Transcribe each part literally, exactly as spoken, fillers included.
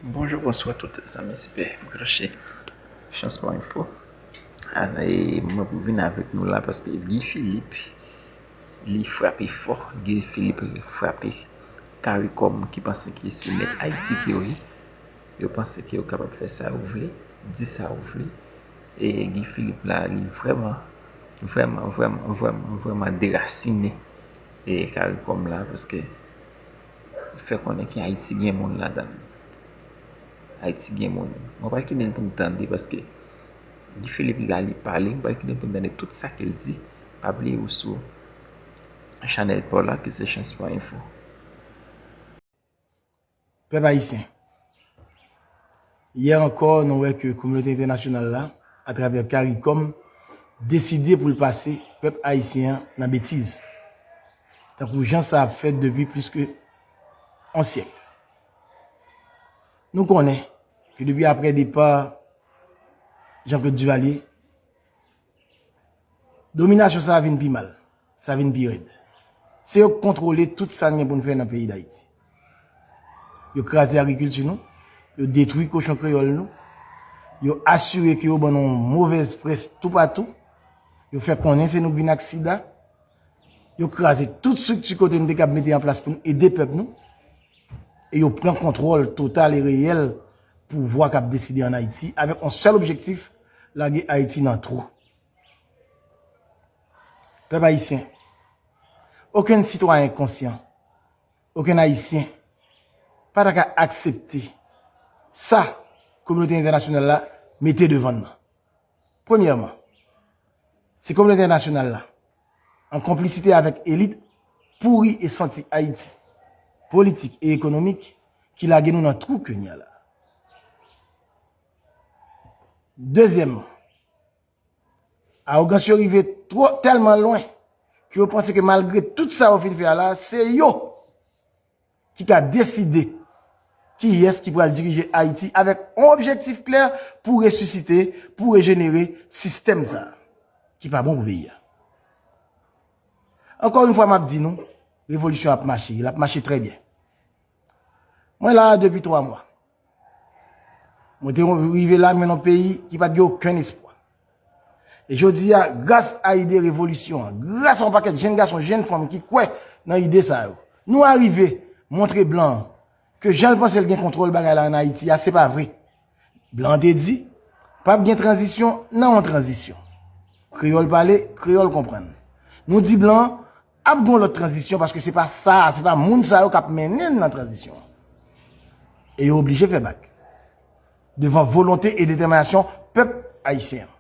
Bonjou, bonswa tout zanmi sipè branche Chans Pwen Enfo. A, e mwen pou vin avèk nou la paske Guy Philippe, li frape fò. Guy Philippe frape CARICOM ki panse ke se mèt Ayiti ke yo ye. Yo panse ke yo kapab fè sa yo vle, di sa yo vle. E Guy Philippe la, li vrèman, vrèman, vrèman, vrèman, vrèman derasinen e CARICOM la paske fè konnen ke Ayiti gen moun ladan l. Ayiti gen moun. Mwen pral kite n pou n tande paske Guy Philippe la, li pale, mwen pral kite n pou n tande tout sa ke l di. Pa bliye ou sou chanèl pa w la ki se Chans Pwen Enfo. Pèp ayisyen, yè ankò, nou wè ke kominote entènasyonal la, atravè CARICOM, deside pou l pase pèp ayisyen an nan betiz, tankou jan sa ap fèt depi plis ke yon syèk. Nou konnen ke depi aprè depa Jean-Claude Duvalier, dominasyon sa a vin pi mal, sa vin pi rèd. Se yo k kontwole tout sa n gen pou n fè nan peyi Dayiti. Yo kraze agrikilti nou, yo detwi kochon kreyòl nou, yo asire ke yo ban nou yon movèz près toupatou, yo fè konnen se nou k vin ak sida, yo kraze tout estrikti kote n te kab mete an plas pou n ede pèp nou, e yo pran kontwòl total e reyèl pouvwa k ap deside ann Ayiti avèk yon sèl objektif, lage Ayiti nan twou. Pèp ayisyen, okenn sitwayen konsyan, okenn ayisyen pa ta ka aksepte sa kominote entènasyonal la mete devan n nan. Premyèman, se kominote entènasyonal la, an konplisite avèk elit pouri e santi Ayiti, politik e ekonomik, ki lage nou nan twou ke n ye a la. Dezyèmman, awogans yo rive twò tèlman lwen ke yo panse ke malgre tout sa yo fin fè a la, se yo ki ka deside kiyès ki pral dirije Ayiti avèk yon objektif klè pou resisite, pou rejenere sistèm sa a, ki pa bon pou peyi a. Ankò yon fwa, m ap di nou, revolisyon ap mache, l ap mache trè byen. Mwen la a depi twa mwa. Mwen te rive la, mwen nan peyi ki pa t gen okenn espwa. E jodi a, gras a ide revolisyon an, gras a yon pakèt jenn gason, jenn fanm ki kwè nan ide sa yo, nou arive montre blan an ke jan l panse l gen kontwòl bagay la ann Ayiti a, se pa vre. Blan an te di, p ap gen tranzisyon nan yon tranzisyon. Kreyòl pale, kreyòl konprann. Nou di blan an, ap gen yon lòt tranzisyon paske se pa sa, se pa moun sa yo k ap mennen n nan tranzisyon an. E yo oblije fè bak devan volonte e detèminasyon pèp ayisyen an.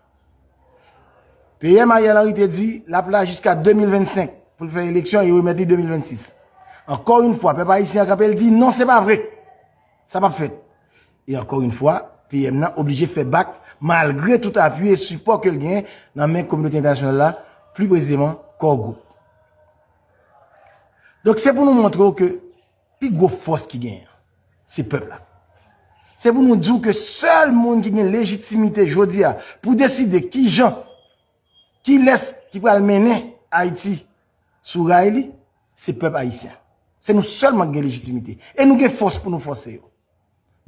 P M Ariel Henry te di l ap la jiska de mil vennsenk pou l fè eleksyon e remèt li de mil vennsis. Ankò yon fwa, pèp ayisyen an kanpe, l di non, se pa vre. Sa p ap fèt. E ankò yon fwa, P M nan oblije fè bak malgre tout apui e sipò ke l genyen nan men kominote entènasyonal la, pli presizeman Core Group. Donk, se pou nou montre w ke pi gwo fòs ki genyen an, se pèp la. Se pou nou di w ke sèl moun ki gen lejitimite jodi a pou deside kijan, kilès ki pral mennen Ayiti sou ray li, se pèp ayisyen. Se nou sèlman ki gen lejitimite. E nou gen fòs pou nou fòse yo.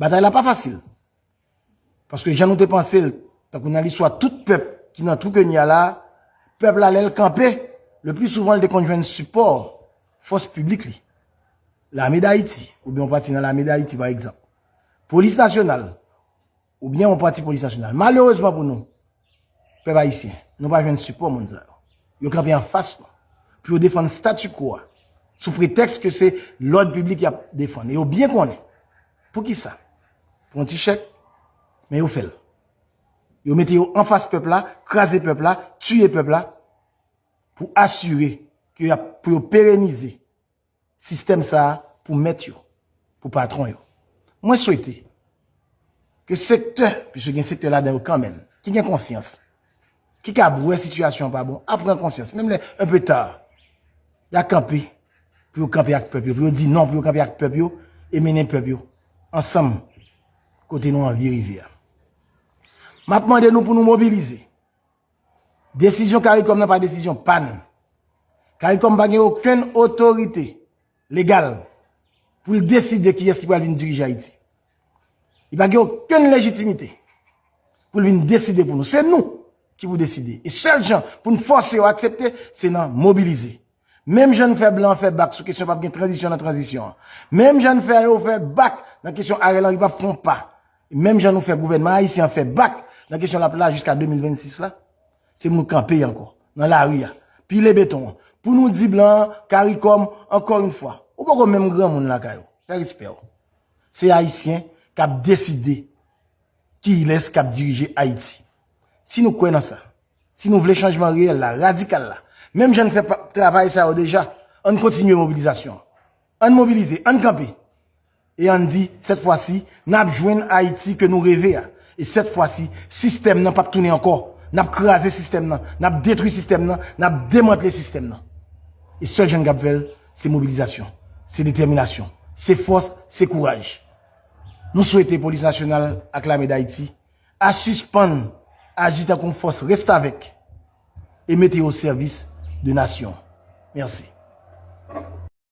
Batay la pa fasil. Paske jan nou te panse l, tankou nan listwa tout pèp ki nan twou ke n ye a la, pèp la, lè l kanpe, le pli souvan, l te konn jwenn sipò fòs piblik li. Lame Dayiti, oubyen yon pati nan Lame Dayiti, pa egzanp. Polis Nasyonal, oubyen yon pati Polis Nasyonal. Malerezman pou nou, pèp ayisyen, nou pa jwenn sipò moun sa yo. Yo kanpe anfas nou pou yo defann statu quo a, sou pretèks ke se lòd piblik y ap defann. E yo byen konnen. Poukisa? Pou yon ti chèk, men yo fè l. Yo mete yo anfas pèp la, kraze pèp la, tiye pèp la, pou asire ke y ap, pou yo perenize sistèm sa a pou mèt yo, pou patwon yo. Mwen swete ke sektè, piske gen sektè ladan yo kanmenm, ki gen konsyans, ki kab wè sitiyasyon an pa bon, a pran konsyans, menm lè un peu tard, y a kanpe, pou yo kanpe ak pèp yo, pou yo di non, pou yo kanpe ak pèp yo, e mennen pèp yo ansanm kote nou anvi rive a. M ap mande nou pou nou mobilize. Desizyon CARICOM nan pa desizyon pa n. CARICOM pa gen okenn otorite legal pou l deside kiyès ki pral vin dirije Ayiti. Li pa gen okenn lejitimite pou l vin deside pou nou. Se nou ki pou deside. E sèl jan pou n fòse yo aksepte, se nan mobilize. Menm jan n fè blan an fè bak sou kesyon p ap gen tranzisyon nan tranzisyon an. Menm jan n fè yo fè bak nan kesyon Ariel Henry p ap fè yon pa. Menm jan nou fè gouvènman ayisyen an fè bak nan kesyon l ap la jiska de mil vennsis la, se pou nou kanpe ankò nan lari a, pile beton an, pou nou di blan an, CARICOM, ankò yon fwa, ou poko menm granmoun lakay ou. Fè respè w. Se Ayisyen k ap deside kilès k ap dirije Ayiti. Si nou kwè nan sa, si nou vle chanjman reyèl la, radikal la, menm jan n fè pa- travay sa yo deja, ann kontinye mobilizasyon an. Ann mobilize, ann kanpe. E ann di, sèt fwa si, n ap jwenn Ayiti ke nou reve a. E sèt fwa si, sistèm nan p ap tounen ankò. N ap kraze sistèm nan, n ap detwi sistèm nan, n ap demantle sistèm nan. E sèl jan n kab fè l, se mobilizasyon, se detèminasyon, se fòs, se kouraj. Nou swete Polis Nasyonal ak Lame d Ayiti a sispann aji tankou yon fòs restavèk e mete yo o sèvis de nasyon. Mèsi.